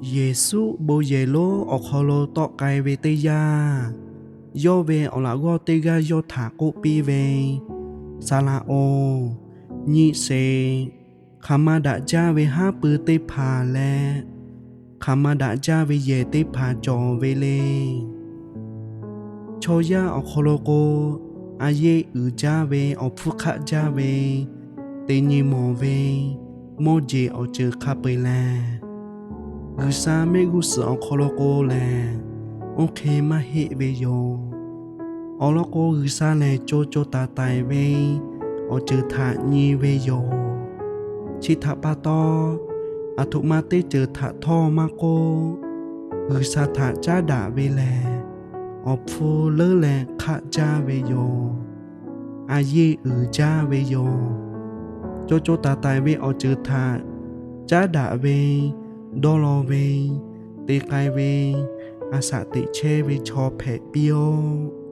Yeˍsuˆ bon yehˬ lonˉ awˬ hk'aw lo tawˆ k'ai ve teˇ yanˇ, yawˇ ve awˬ laꞈ g'awˇ teˇ g'aˇ yawˇ htaꞈ k'oˆ piˇ ve, Saˍ laꞈ-oˬ, nyi sheˍ. Hk'aˬ ma daꞈ jaˇ ve haˉ pui teˇ hpaˍ leh hk'aˬ ma daꞈ jaˇ ve yehˬ teˇ hpaˍ cawˬ ve le. Chaw yaˇ awˬ hk'aw lo k'o, a yeˇ uiˍ jaˇ ve awˬ hpfuhˇ hk'aˆ jaˇ ve, teˇ nyi mawˬ ve mawˇ jeˬ awˬ ceuˬ hk'a peu-eˬ lehˬ, G'uiˬsha mehˆ g'uˇ suhˍ awˬ hk'aw lo k'o lehˬ, oˇ hk'e maˇ heˆ ve yoˬ. Awˬ lawn k'o, G'uiˬsha lehˬ co co taiˍ taiˍ ve awˬ ceuˬ htaꞈ nyi ve yoˬ. Chi htaꞈ pa taw, aˬ htoꞈ ma teˇ ceuˬ htaꞈ htawˇ maˇ k'oˆ, G'uiˬsha htaꞈ caˉ daꞈ ve lehˬ, awˬ hpfuh leuˉ leh hk'aˆ jaˇ ve yoˬ. A yeˇ uiˍ jaˇ ve yoˬ. Co co taiˍ taiˍ ve awˬ ceuˬ htaꞈ caˉ daꞈ ve, dawˇ law ve, te k'ai ve, a shaꞈ teꞈ chehˇ ve chaw hpehꞈ piˇ-oˆ.